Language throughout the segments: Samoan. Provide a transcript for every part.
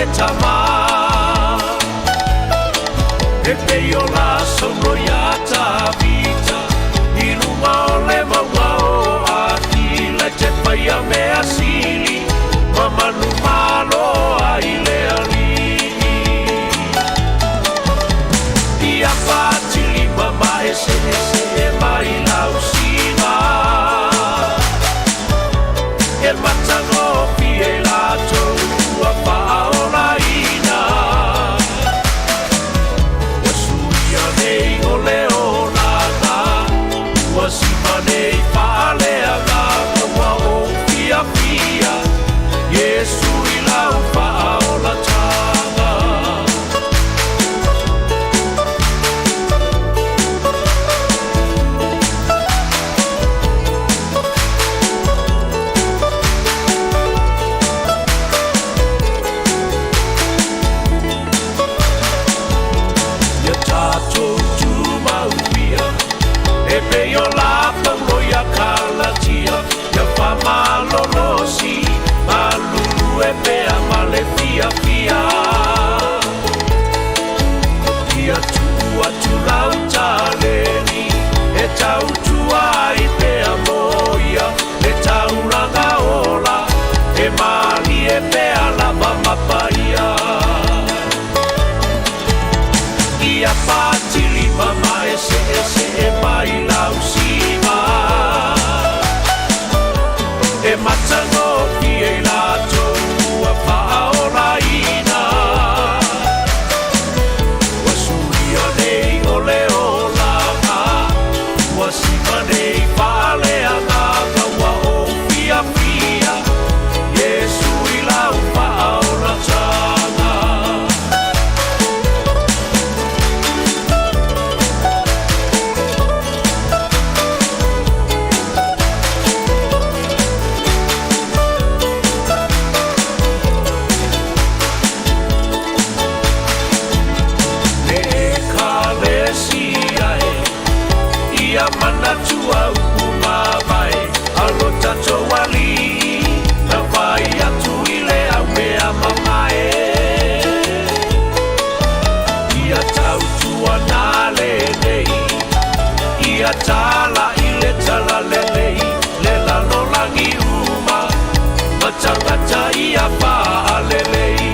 le Tama. E pei o la sauno iā Tavita i luga o le mauga o Akila i te paia mea sili ma manumalo ai le Alii. Ia fatilima ma eseese mai lausiga E matagofie i latou ua faaolaina. Ua suia nei o le olaga, ua sima nei faaleagaga, ua ou fiafia, Iesu i lau faaolataga. Ia tatou tumau ia, e pei o la Paulo ia Kalatia, ia faamalolosi, galulue pea ma le fiafia. Ia tuu atu lau taleni e tautua ai pea mo ia le taulaga ola e malie pea lava ma paia. Ia fatilima ma eseese mai lausiga e matagofie i latou ua faaolaina. Ua suia nei o le olaga, ua sima nei faaleagaga, ua ou fiafia, Iesu i lau faaolataga. Le Ekalesia e, ia manatua upu mavae a lo tatou Alii, na fai atu i le aumea mamae. Ia tautuana lenei, ia tala i le talalelei, le lalolagi uma, ma tagata ia faalelei.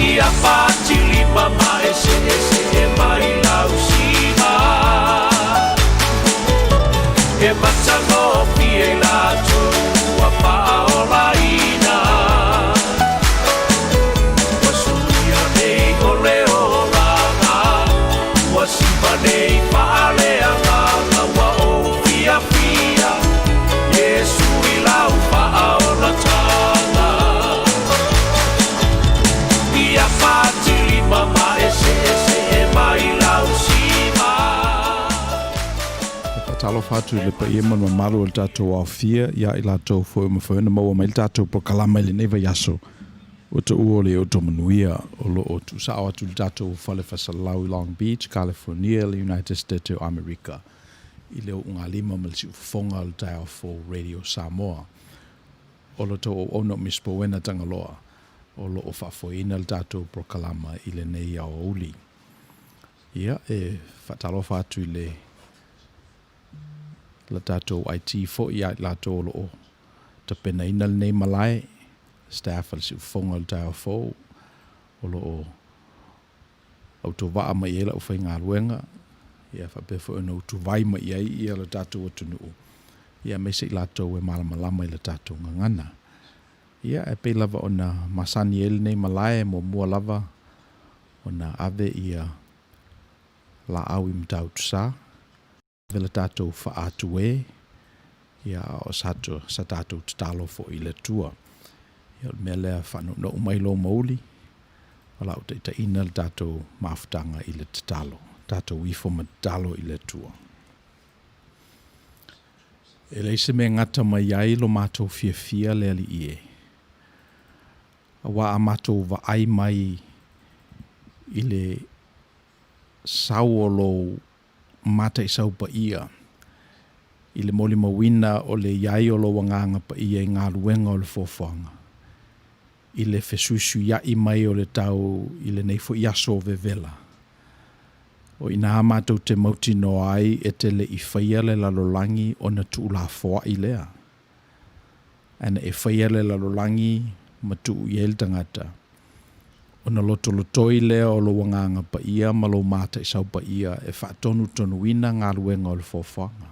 Ia fatilima ma eseese mai lausiga e matagofie i latou ua faaolaina. Ua suia nei o le olaga, ua sima nei faaleagaga, ua ou fiafia, Iesu i lau faaolataga. Ia fatilima ma eseese mai lausiga. E faatalofa atu i le paia ma le mamalu o le tatou aofia ia i latou foi ua mafai ona maua mai le tatou polokalama i lenei vaiaso ua taua o le Oto Manuia o lo o tuusao atu i le tatou fale faasalalau i Long Beach, California, le United States o Amerika i le uugalima ma le siufofoga o le taeao fou Radio Samoa. O lo outou auauna o Miss Powena Tagaloa o lo o faafoeina le tatou polokalama i lenei aoauli. Ia, e faatalofa atu i le la tatou IT foi ia i latou o lo o tapenaina lenei malae, staff a le Siufofoga o le Taeao Fou, o lo o autovaa mai i ai le aufaigaluega, ia faapea foi ona utuvai mai i ai ia le tatou atunuu, ia aemaise i latou e malamalama i le tatou gagana. Ia, e pei lava ona masani ai lenei malae, muamua lava ona ave ia laau i Matautusa, ave le tatou faatue, ia a o sa, sa tatou tatalo foi i le Atua. Ia o le mea lea faanounou mai lou mauli, o la taitaiina le tatou mafutaga i le tatalo, tatou ifo ma tatalo i le Atua. E leai se mea gata mai ai lo matou fiafia le Alii e. Aua a matou vaai mai i le sau o lou mataisau paia, i le molimauina o le i ai o lou Agaga Paia i galuega o le foafoaga. i le fesuisuiaʻi mai o le tau i lenei foi aso o vevela. O i ina matou te mautinoa ai e te le i faia le lalolagi ona tuulafoaʻi lea. Ae na e faia le lalolagi ma tuu i ai le tagata, ona lotolotoi lea o lou Agaga Paia ma lou Mataisau Paia e faatonutonuina galuega o le foafoaga.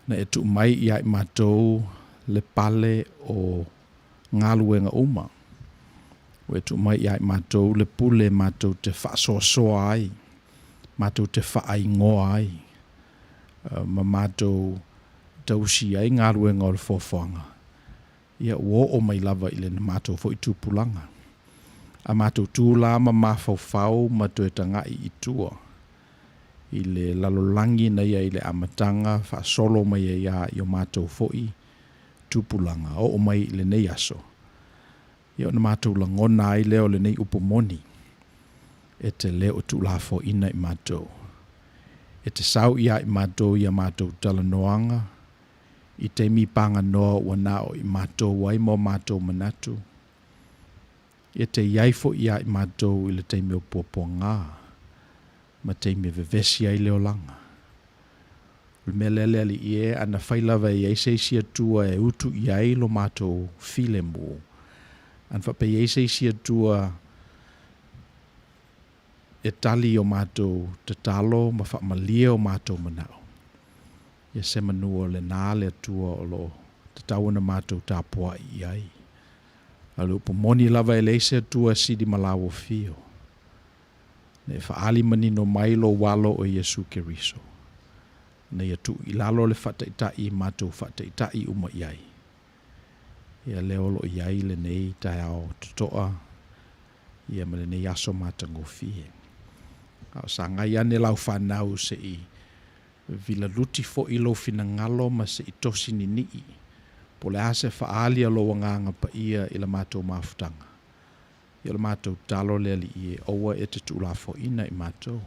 Na e tuu mai ia i matou le pale o galuega uma. Ua e tuu mai ia i matou le pule matou te faasoasoa ai, matou te faaigoa ai, ma matou tausi ai galuega o le foafoaga, ia ua oo mai lava i le matou foi tupulaga. A matou tu la ma mafaufau ma toe taga'i i tua i le lalolagi na ia i le amataga faasolo mai ai lava i o matou foi tupulaga, oo mai i lenei aso, ia ona matou lagona ai lea o lenei upu moni, e te le o tuulafoaina i matou. E te sau ia i matou i a matou talanoaga, i taimi paganoa ua na o i matou ai ma o matou manatu, e te i ai foi ia i matou i le taimi o puapuaga, ma taimi e vevesi ai le olaga. O le mea lea le Alii e, ana fai lava e i ai se isi Atua e utu i ai lo matou filemu, ana faapea e i ai se isi Atua e tali i o matou tatalo ma faamalie o matou manao, ia se manu o lena le Atua o lo o tatau ona matou tapuai i ai. A o le upu moni lava e leai se Atua e sili ma lauofio. Ina ia faaali manino mai lou Alo o Iesu Keriso, ina ia tuu i lalo le faataitai i matou faataitai uma i ai. Ia lea o lo o i ai lenei taeao totoa ia ma lenei aso matagofie. A o sagai ane lau fanau se i vilaluti foi lou finagalo ma se i tosi ninii, po o le a se faaali a lou Agaga Paia i la matou mafutaga. Ia o le matou tatalo le Alii e aua e te tuulafoaina i matou.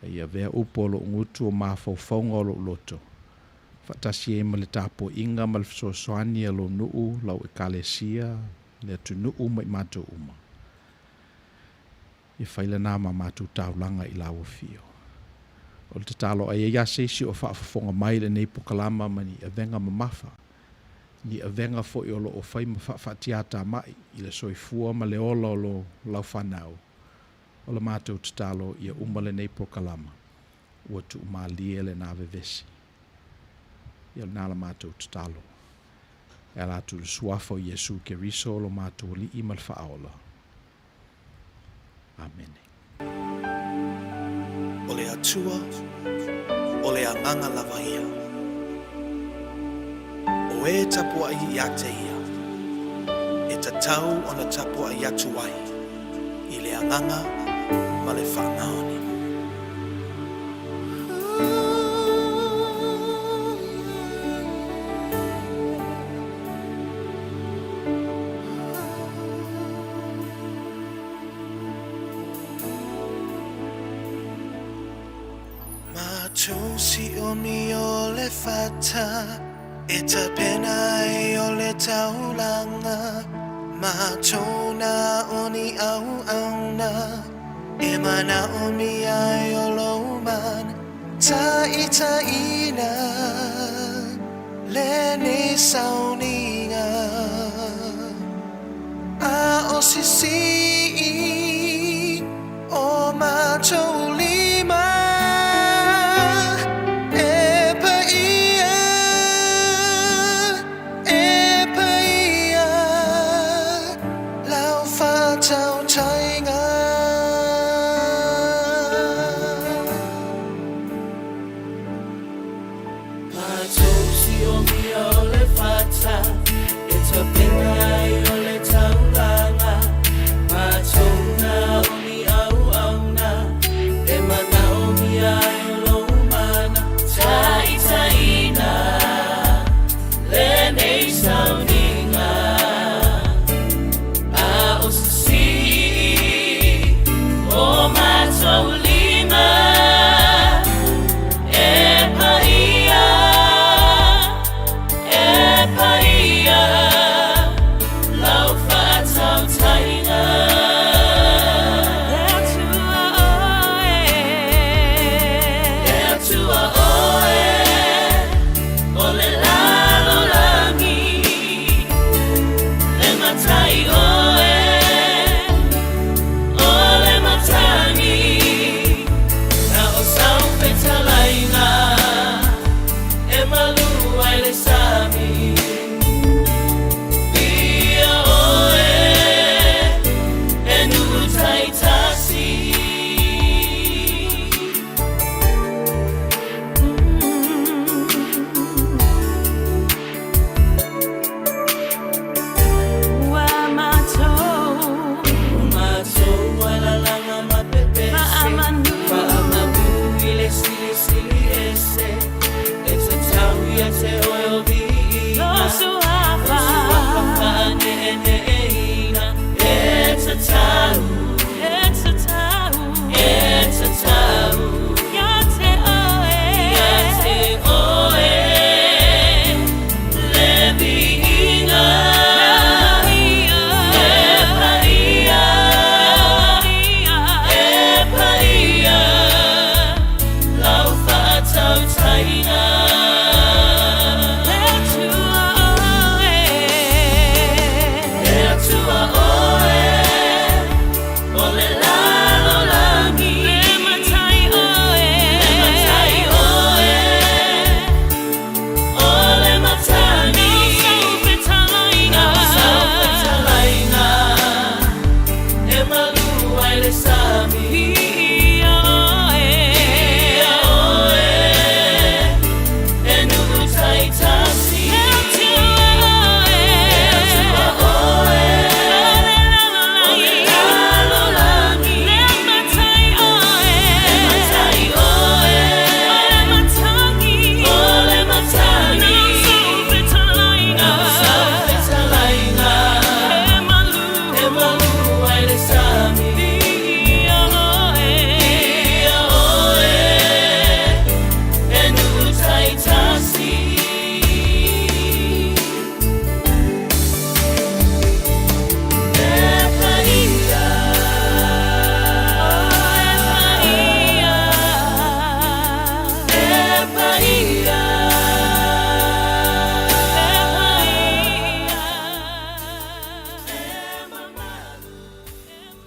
A ia avea upu o lou gutu o mafaufauga o lou loto, faatasi ai ma le tapuaiga ma le fesoasoani a lou nuu, lau Ekalesia, le atunuu ma i matou uma. Ia fai lena ma matou taulaga i lau afio. O le tatalo a i ai lava se isi o faafofoga mai i lenei pokalama ma ni avega mamafa, ni avega foi o lo o fai ma faafaatiatamai i le soifua ma le ola o lo lau fanau, o le matou tatalo ia uma lenei polokalama ua tuumalie lena vevesi. Ia o lena la matou tatalo. E ala atu i le Suafa o Iesu Keriso lo matou Alii ma le Faaola. Amene. O le Atua, o le Agaga lava ia. O e tapuai ia te Ia, e tatau ona tapuai atu ai i le Agaga ma le faamaoni. Matou sioni o le fata e tapena ai o le taulaga, matou na o ni auauna e manaomia ai o lou mana taitaiina lenei sauniga. A o sisii o matou lima e paia, e paia lau faatautaiga. Matou siomia o le fata.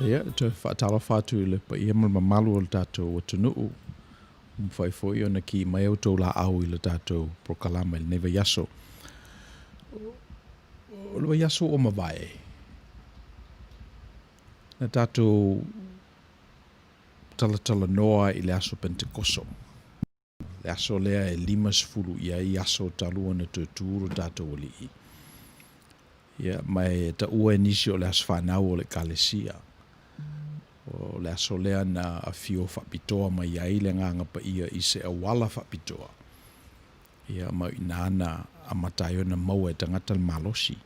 Ia, toe faatalofa atu i le paia ma le mamalu o le tatou atunuu. Ua mafai foi ona kii mai outou laau i le tatou polokalame i lenei vaiaso. O le vaiaso ua mavae, na tatou talatalanoa i le aso Penetekoso, le aso lea e 50 i ai aso talu ona toe tu lo tatou Alii. Ia, ma e taua e nisi o le aso fanau o le Ekalesia. O le aso lea na afio faapitoa mai ai le Agaga Paia i se auala faapitoa. Ia, ma o i ina na amata ai ona maua e tagata le malosi.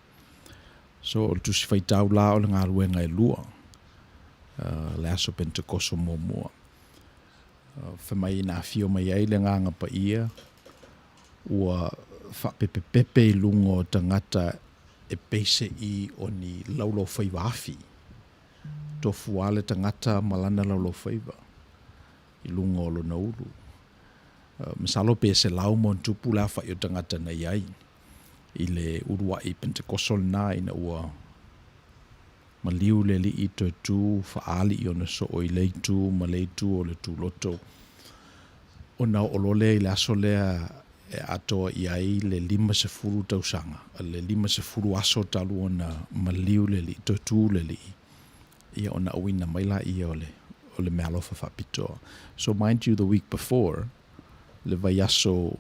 So, o le Tusi Faitau la o le galuega e lua, le aso Penetekoso muamua. Fai mai na afio mai ai le Agaga Paia, ua faapepepepe i luga o tagata e peiseai o ni laulaufaiva afi. Tofu lava le tagata ma lana laulaufaiva i luga o lona ulu. Masalo pe 100+ le aofai o tagata na i ai i le uluai Penetekoso lena ina ua maliu le Alii toe tu faaali i ona soo i le itu ma le itu o le tuloto. Ona oo loa lea i le aso lea e atoa i ai le 50 tausaga, le 50 aso talu ona maliu le Alii, toe tu le Alii, ia ona auina mai laia o le, o le meaalofa faapitoa. So mind you the week before, le vaiaso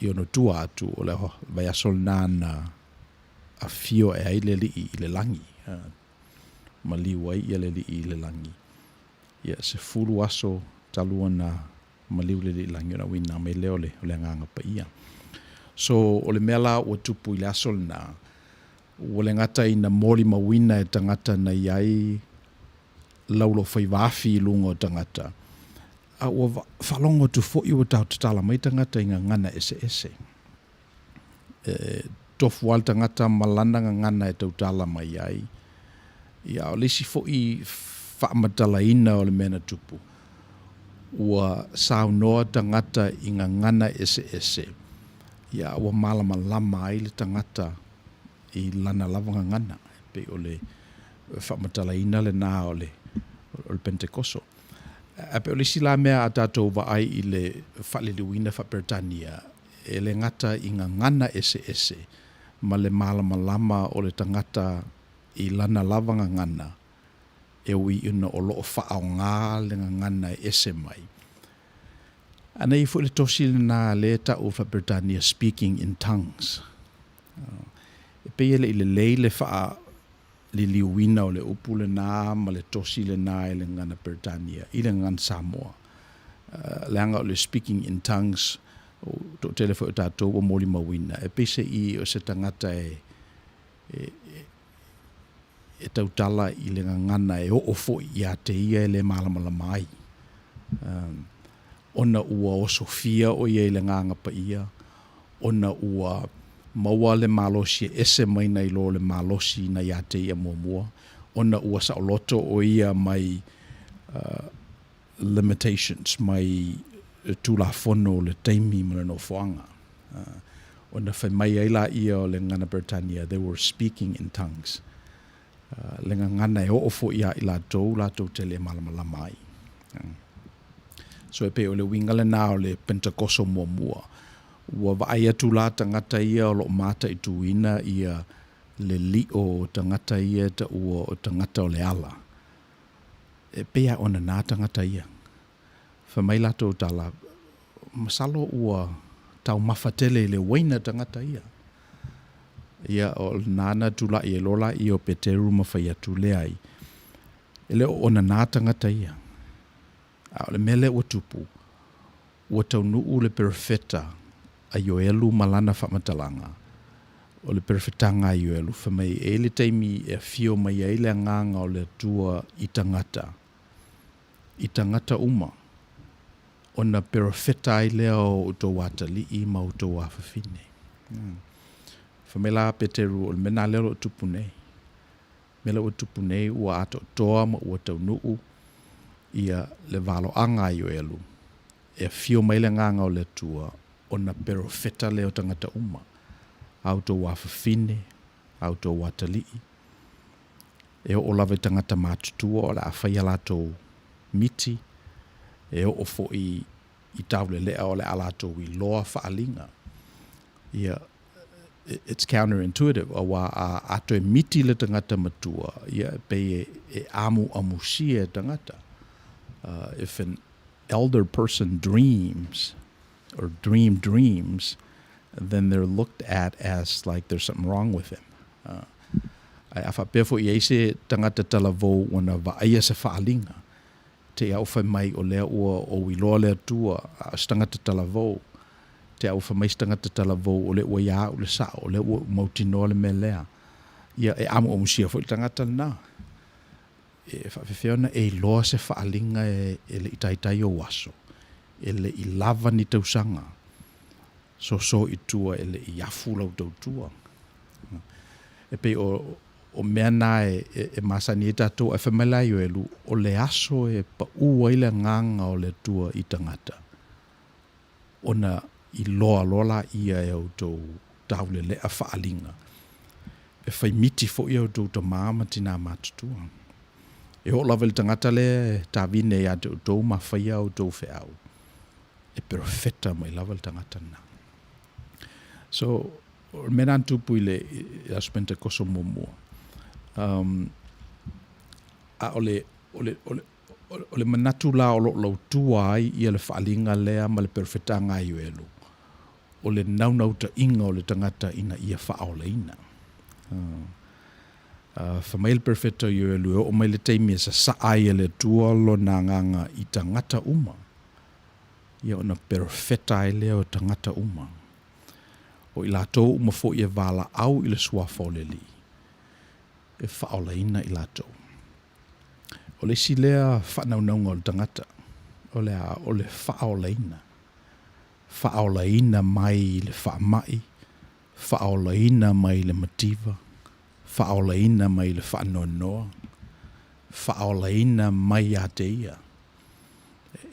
i ona tua atu, o le vaiaso lena na afio ae ai le Alii i le lagi, maliu ai ia le Alii i le lagi. Ia, 10 aso talu ona maliu le Alii i le lagi ona auina mai lea o le, o le Agaga Paia. So, o le mea la ua tupu i le aso lena, ua le gata ina molimauina e tagata na i ai laulofaiva afi i luga o tagata, a ua faalogo atu foi ua tau tatala mai tagata i gagana eseese. E tofu lava le tagata ma lana gagana e tautala mai ai. Ia, a o le isi foi faamatalaina o le mea na tupu, ua saunoa tagata i gagana eseese, ia, ua malamalama ai le tagata i lana lava gagana. E pei o le faamatalaina lena o le, o le Penetekoso. Ae pei o le isi la mea a tatou vaai i le faaliliuina faa-Peretania, e le gata i gagana eseese ma le malamalama o le tagata i lana lava gagana, e ui ina o lo o faaaoga le gagana e ese mai. A na i ai foi le tosi lena lea e tau faa-Peretania speaking in tongues. E pei e le i lelei le faaliliuina o le upu lena ma le tosi lena i le gagana Peretania i le gagana Samoa. Leaga o le speaking in tongues, toatele foi o tatou ua molimauina, e peiseai o se tagata e e tautala i le gagana e oo foi ia te ia e le malamalama ai, ona ua osofia o ia i le Agaga Paia, ona ua maua le malosi e ese mai nai lo le malosi na ia te ia muamua, ona ua saoloto o ia mai limitations, mai Tulafono o le taimi ma le nofoaga. Ona fai mai ai laia o le gagana Peretania, they were speaking in tongues, le gagana e oo foi ia i latou, latou te le malamalama ai. So e pei o le uiga lena o le Pentekoso muamua. Ua vaai atu la tagata ia o lo o mataituina ia le lio o tagata ia e taua o tagata o le ala. E pei lava ona na tagata ia. Fai mai latou tala, Masalo ua taumafa tele i le uaina tagata ia. Ia, o lena na tulai ai loa laia o Peteru ma fai atu, Leai, e le o onana tagata ia. A o le mea lea ua tupu, ua taunuu le perofeta a Ioelu ma lana faamatalaga, o le perofetaga a Ioelu, fai mai, e i ai le taimi e afio mai ai le Agaga o le Atua i tagata, i tagata uma, ona perofeta ai lea o outou atalii ma outou afafine. Fai mai la Peteru, o le mea lena lea o lo o tupu nei. Mea lea ua tupu nei, ua atoatoa ma ua taunuu ia le valoaga a Ioelu, e afio mai le Agaga o le Atua, ona perofeta lea o tagata uma, a outou afafine, a outou atalii. E oo lava i tagata matutua o le a fai a latou miti, e oo foi i taulelea o le a latou iloa faaaliga. Ia, it's counterintuitive, auā a, a toe miti le tagata matua, ia, e pei e, e amuamusia e tagata. If an elder person dreams, or dream dreams, then they're looked at as like there's something wrong with him. Ae a faapea foi i ai se tagata talavou ua na vaaia se faaaliga, te i a ua fai mai o lea ua ou iloa le Atua, a o se tagata talavou, te i a ua fai mai se tagata talavou o lea ua ia au le sao, o lea ua ou mautinoa le mea lea. Ia, e amuamusia foi le tagata lena. E faapefea ona e iloa se faaaliga e le i taitai ou aso, e le i lava ni tausaga, soso i tua e le i afu lau tautua. E pei o, o mea na e, e, e masani ai tatou, ae fai mai la Ioelu, o le aso e paʻū ai le agaga o le Atua i tagata, ona iloa loa laia e outou taulelea faaaliga, e fai miti foi a outou tamā ma tinā matutua. E oo lava i le tagata lea e tavine ia te outou ma faia a outou feau, e perofeta mai lava le tagata lena. So, o le mea lena na tupu i le, i le Aso Pentekoso muamua. Um, a o le, o le, o le, o le manatu la o lo o lautua ai ia le faaaliga lea ma le perofetaga a Ioelu, o le naunautaiga o le tagata ina ia faaolaina. Uh, fai mai le perofeta o Ioelu e oo mai le taimi e sasaa ai e le Atua lona agaga i tagata uma, ia ona perofeta ai lea o tagata uma. O i latou uma foi e valaau i le suafa o le Alii, e faaolaina i latou. O le isi lea faanaunauga o le tagata, o le a? O le faaolaina. Faaolaina mai i le faamai, faaolaina mai i le mativa, faaolaina mai i le faanoanoa, faaolaina mai ia te ia.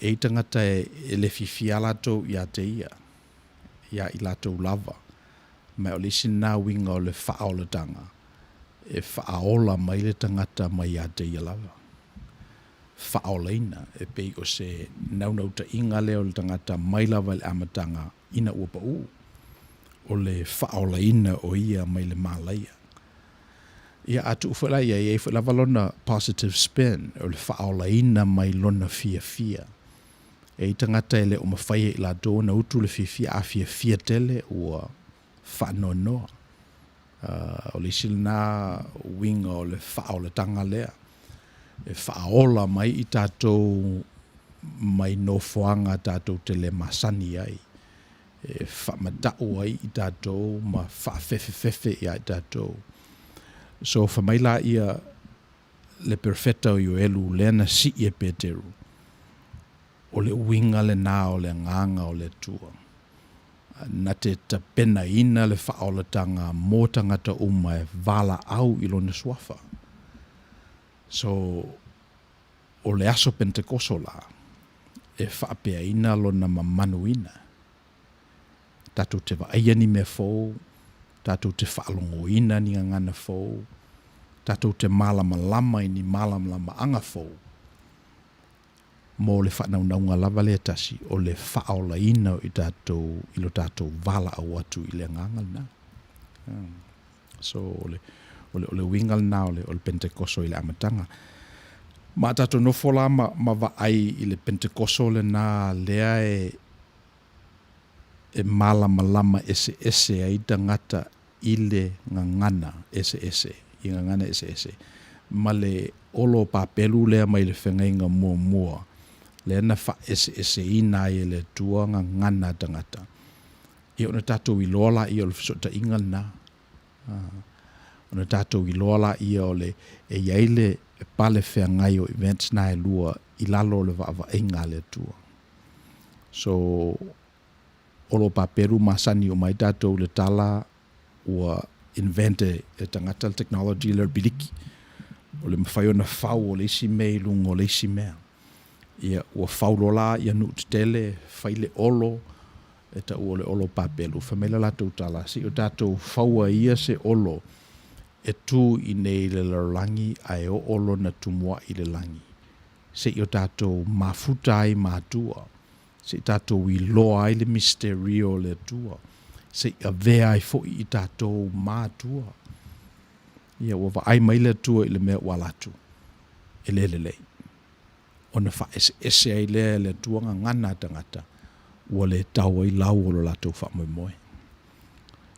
E i tagata e le fiafia lava latou ia te ia, ia i latou lava, ma o le isi lena uiga o le faaolataga, e faaola mai le tagata mai ia te ia lava. Faaolaina, e pei o se naunautaiga lea o le tagata mai lava i le amataga ina ua paʻū, o le faaolaina o ia mai le malaia. Ia, a tuu foi la i ai, e i ai foi lava lona positive spin, o le faaolaina mai lona fiafia. E i ai tagata e le o mafai e i latou ona utu le fiafia, a fiafia tele ua faanoanoa. O le isi lena uiga o le faaolataga lea, e faaola mai i tatou mai nofoaga tatou te le masani ai, e faamata'u ai i tatou ma faafefefefe ia i tatou. So fai mai laia le perofeta o Ioelu lea na sii e Peteru, o le uiga lena o le agaga o le Atua, na te tapenaina le faaolataga mo tagata uma e valaau i lona suafa. So, o le aso Pentekoso la, e faapeaina lona mamanuina. Tatou te vaaia ni mea fou, tatou te faalogoina ni gagana fou, tatou te malamalama i ni malamalamaaga fou, mo le faanaunauga lava lea tasi, o le faaolaina o i tatou i lo tatou valaau atu i le agaga lena. So, o le, o le, o le uiga lena o le, o le Pentekoso i le amataga. Ma a tatou nofo la ma, ma vaai i le Pentekoso lena lea e, e malamalama eseese ai tagata i le gagana eseese, i gagana eseese, ma le olo papelu lea mai le Feagaiga Muamua, lea na faaeseeseina ai e le Atua gagana a tagata. Ia ona tatou iloa laia o le fesootaiga lena. Ona tatou iloa laia o le, e i ai le pale feagai o events na e lua i lalo o le vaavaaiga a le Atua. So, o lo papelu masani uma ai tatou i le tala ua invent e le tagata le technology lea o le piliki. O le mafai ona fau o le isi mea i luga o le isi mea. Ia, ua fau loa la ia nuu tetele, fai le olo, e taua o le olo papelu. Fai mai le latou tala, se i o tatou faua ia se olo. e tu i inei i le lalolagi ae oo lona tumuaʻi i le lagi, seia o tatou mafuta ai ma Atua, seia tatou iloa ai le misterio o le Atua, seia avea ai foi i tatou ma Atua. Ia ua vaai mai le Atua i le mea ua ala atu, e le lelei. Ona faaeseese ai lea e le Atua gagana a tagata ua le tau ai lau o lo latou faamoemoe.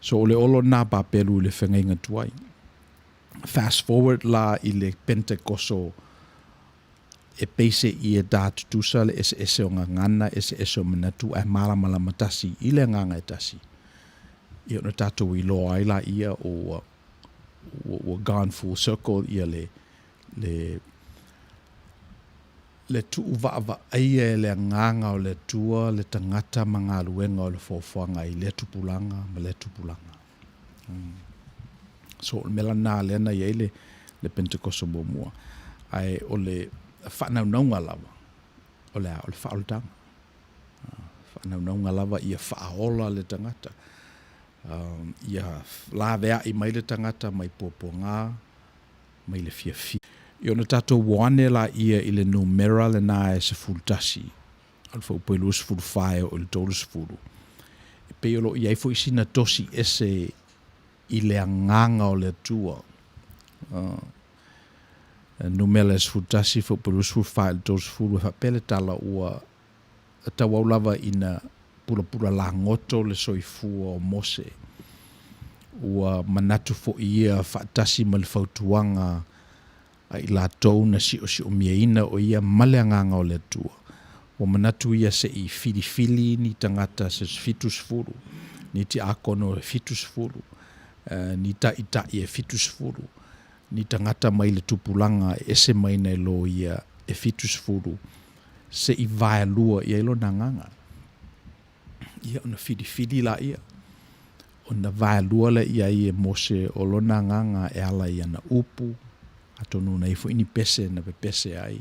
So o le olo lena papelu i le fegaiga tuai. Fast forward la i le Pentekoso e pei se i e tā tutusa le eseese o gagana, eseese o manatu ae malamalama tasi i le agaga e tasi. Ia ona tatou iloa ai laia ua ua gone full circle ia le le le tuuvaavaaia e le Agaga o le Atua le tagata ma galuega o le foafoaga i lea tupulaga ma lea tupulaga. So o le mea la lena lea na i ai le le Pentekoso muamua. Ae o le faanaunauga lava, o le a? O le faaolataga. Faanaunauga lava ia faaola le tagata. Ia laveai mai le tagata mai puapuaga, mai le fiafia. Ia ona tatou o ane laia i le numera lena e 11, o le fuaiupu e 24 e oo i le 30, e pei o lo o i ai foi sina tosi ese i le agaga o le Atua. Numera e 11, fuaiupu e 24 i le 30, e faapea le tala ua tauau lava ina pulapula lagoto le soifua o Mose. Ua manatu foi ia faatasi ma le fautuaga a i latou na siosiomieina o ia ma le Agaga o le Atua. Ua manatu ia se i filifili ni tagata se 70, ni tiakono e 70, ni taitai e 70, ni tagata mai le tupulaga e ese mai nai lo ia e 70, se i vaelua i ai lona agaga. Ia ona filifili laia, ona vaelua lea i ai e Mose o lona agaga e ala i ana upu, atonu na i ai foi ni pese na pepese ai,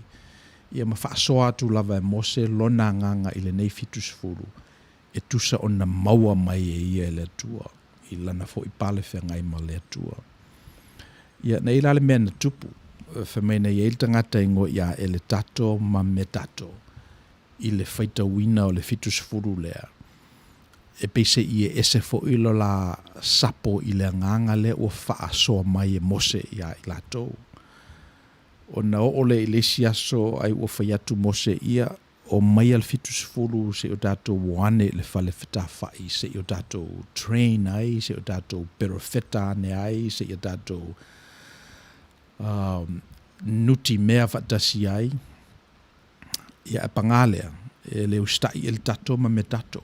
ia ma faasoa atu lava e Mose lona agaga i lenei 70 e tusa ona maua mai e ia e le Atua i lana foi pale feagai ma le Atua. Ia, na i ai la le mea na tupu, fai mai na i ai le tagata e igoa ia Eletato ma Metato i le faitauina o le 70 lea, e pei se i e ese foi lo la sapo i le agaga lea ua faasoa mai e Mose iā i latou. Ona oo lea i le isi aso ai ua fai atu Mose ia, Omaia le 70 se i o tatou o ane i le fale fetafaʻi, se i o tatou train ai, se i o tatou perofeta ane ai, se i o tatou nuti mea faatasi ai. Ia, ae pagā lea, e le usitaʻi e le tato ma me tato.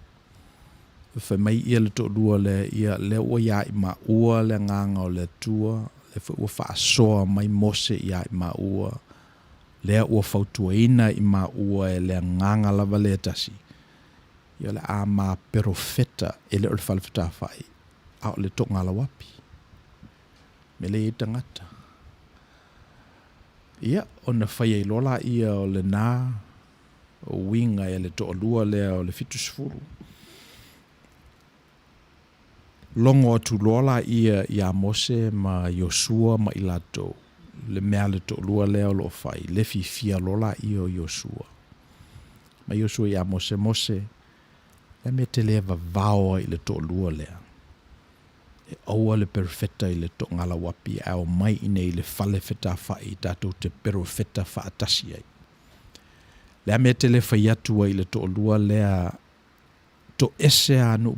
Fai mai ia le toalua lea, ia, lea ua iā i maua le agaga o le Atua, lea foi ua faasoa mai Mose iā i maua, lea ua fautuaina i maua e le agaga lava lea tasi, ia o le a ma perofeta e le o le fale fetafaʻi, a o le toogalauapi. Mea lea e i ai tagata. Ia, ona fai ai loa laia o lena uiga e le toalua lea o le 70. Logo atu loa laia iā Mose ma Iosua ma i latou, le mea a le toalua lea o lo o fai, le fiafia loa laia o Iosua. Ma Iosua iā Mose, Mose, le a mea e te le vavao ai i le toalua lea? E aua le perofeta i le toagalauapi ae omai i inei i le fale fetafaʻi tatou te perofeta faatasi ai. Le a mea e te le fai atu ai i le toalua lea toese a nuu?